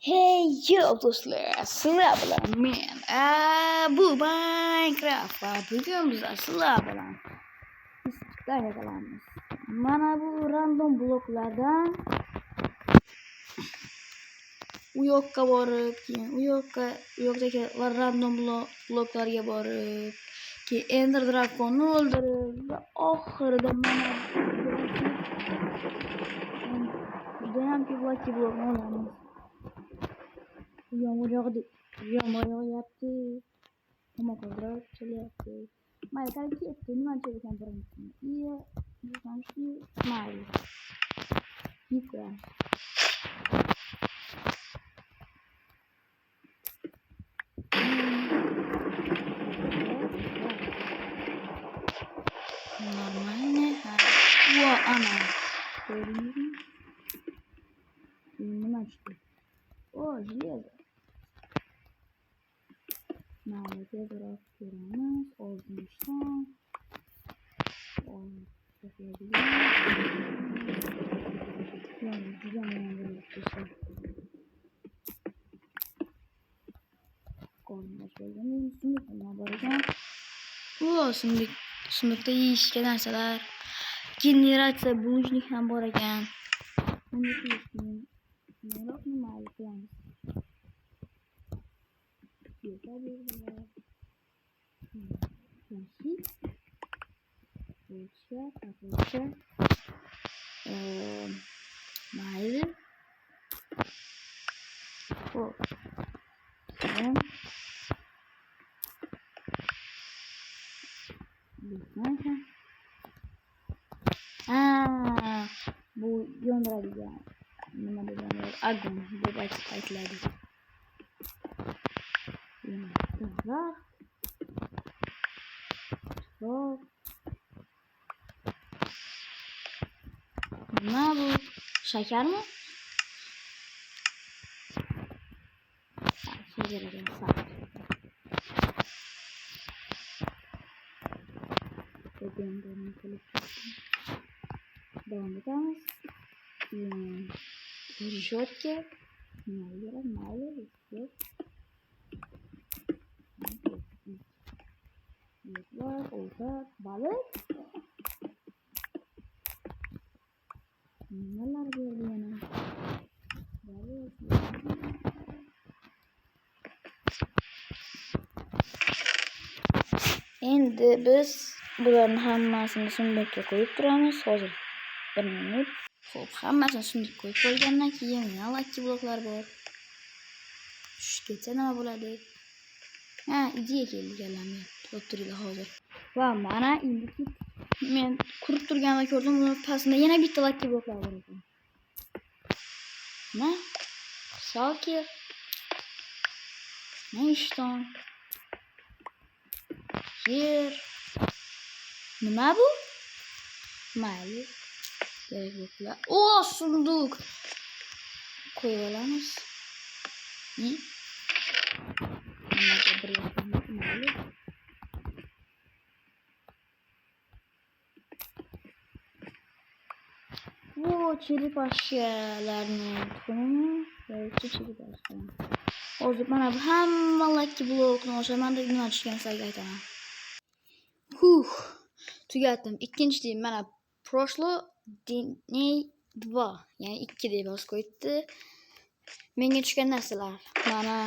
Hey yo do'stlar, sizlar bilan men bu Minecraft va bugun biz sizlar bilan istiqlal qilamiz. Mana bu random bloklardan u yoqqa borib, keyin u yoqqa, u yoqdagi random bloklarga borib, keyin Ender Dragonni o'ldirib va oxirida mana judayam ko'p lucky blokni olamiz. Yomg'ir yog'di, yomg'ir yog'yapti. Tomorqalar kelyapti. Mayli, qani ketdi. Nima ekan birinchisini. Iya, mayli. Yeyib qo'yamiz. Нормально. Va ana. Ko'rdingizmi? Nima tushdi? O, железо. Mayli, tezroq ko'ramiz. Oltinishdan. Judayam yomon bo'lyapti. Sunduq nima bor ekan? O, sunduq, sunduqda yeyishga narsalar. Generatsiya булыжник ham bor ekan. Buni qiyinroq mayli qilamiz. Berdilar. Ручка, ручка. Mayli. Xo'p. Keyin Ha, bu yondiradigan nima degan bo'ladi? Огонь deb aytiladi. Daraxt. Tuproq. Nima bu? Shakarmi? Ha, shakar ekan, sariq. Qilib davom etamiz. Решетка. Nima kerak? Mayli, yo'q. Ovqat, baliq. Nimalar berdi yana? Baliq. Endi biz bularni hammasini sunduqqa qo'yib turamiz. Hozir 1 minut. Xo'p, hammasini sunduqqa qo'yib bo'lgandan keyin yana lucky bloklar bor. Tushib ketsa nima bo'ladi? Ha, ideya keldi kallamga. To'xtab turinglar hozir. Va mana endi men qurib turganida ko'rdim, buni pastida yana bitta lucky bloklar bor ekan. Nima? Salkir. Ne ishton? Yer. Nima bu? Mayli. Kerak yo'qlar. O, sunduq. Qo'yib olamiz. Nimaga bir mayli. Bu черепашка larni tuxumimi? Yoki черепашка. Hozir mana bu hamma lucky blokni ochaman deb nima tushgan sizlarga aytaman. Huh, tugatdim. Ikkinchi deng mana прошло дней 2, ya'ni 2 deb yozib qo'yibdi. Menga tushgan narsalar mana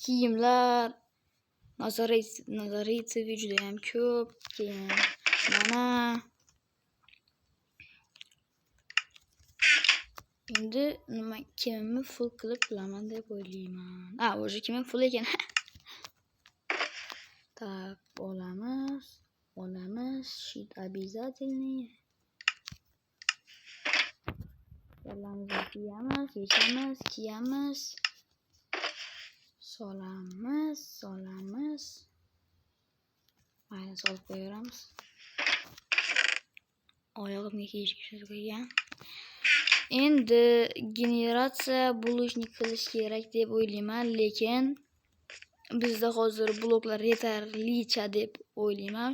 kiyimlar, nazaritsevый juda ham ko'p. Keyin mana endi nima kiyimimni full qilib bilaman deb o'ylayman. A, уже kiyimim full ekan. Так, olamiz, olamiz. Щит обязательный. Kallamizni kiyamiz, yechamiz, kiyamiz. Solamiz, solamiz. Mayli, solib qo'yaveramiz. Oyog'imga kiyishga shu qo'ygan. Endi generatsiya булыжник qilish kerak deb o'ylayman, lekin bizda hozir bloklar yetarlicha deb o'ylayman.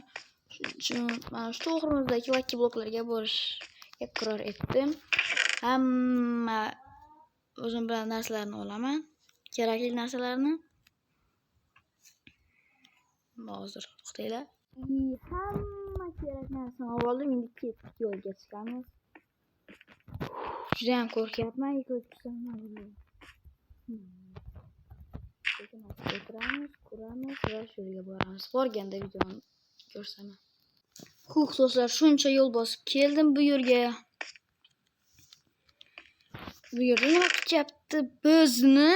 Shuning uchun mana shu to'g'rimizdagi lucky bloklarga borishga qaror etdim. Hamma O'zim bilan narsalarni olaman. Kerakli narsalarni. Hozir to'xtanglar. Hamma kerak narsani olib oldim. Endi ketdik, yo'lga chiqamiz. Juda ham qo'rqyapman, yiqilib tushsam nima bo'ladi? Lekin o'tiramiz, ko'ramiz va shu yerga boramiz. Borganda videoni ko'rsaman. Xuh, do'stlar, shuncha yo'l bosib keldim bu yerga. Bu yerda nima kutyapti bizni?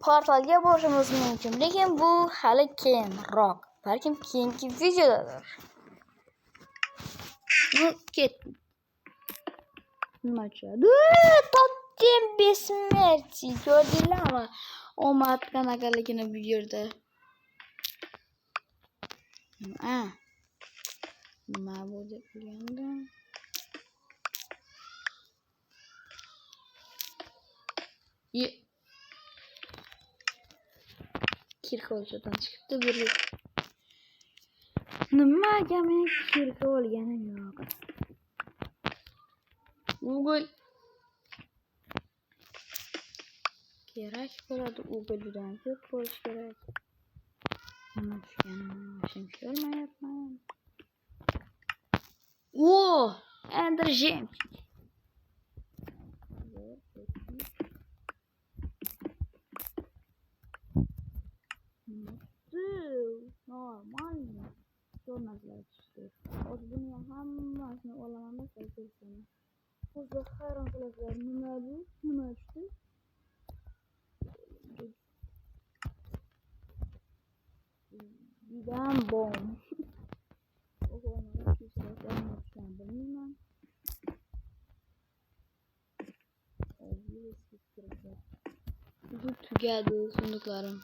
Portalga borishimiz mumkin, lekin bu hali keyinroq. Balkim keyingi videodadir. Ketdim. Nima tushadi? Totem бессмертия. Ko'rdinglarmi? Omad qanaqaligini bu yerda. Nima bu deb o'ylagandim. Kirka olchadan chiqibdi bir. Nimaga men kirka olganim yo'q? Google kerak bo'ladi. Google juda ham ko'p bo'lishi kerak. Nima tushganini ko'rmayapman. O, Ender жемчуг. Нормально. Zo'r narsalar tushdi. Hozir buni ham hammasini olaman da ko'rsataman. Hozir hayron qolasizlar. Nima bu? Nima tushdi? Judayam bom. Bilmayman. Bu tugadi sunduqlarim.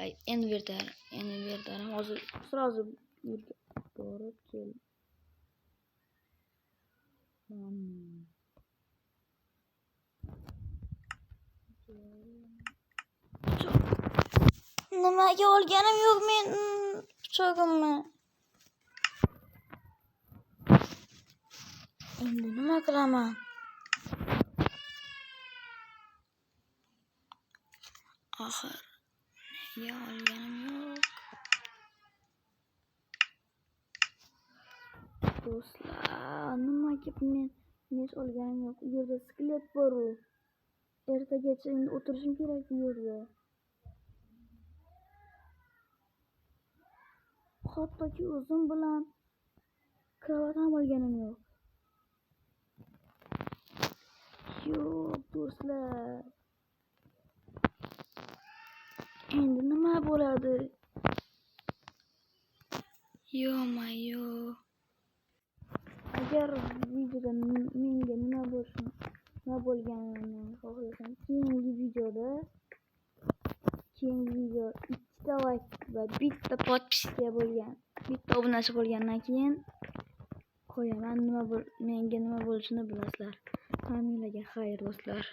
Ay, invertarim. Hozir sразу borib kel. Nimaga olganim yo'q men pichog'imni. Endi nima qilaman? Axir nega olganim yo'q? Do'stlar, nimaga men mesh olganim yo'q? U yerda skelet bor-u. Ertagacha endi o'tirishim kerak bu yerda. Hattoki o'zim bilan kravat ham olganim yo'q. Yo'q, do'stlar. Endi nima bo'ladi? Yo-mayo. Agar videoda menga nima bo'lishini, nima bo'lganini xohlasam, keyingi videoda, keyingi video 2ta like va bitta podpiska bo'lgan, bitta obunachi bo'lgandan keyin qo'yaman. Nima menga nima bo'lishini bilasizlar. Hammanglarga xayr do'stlar.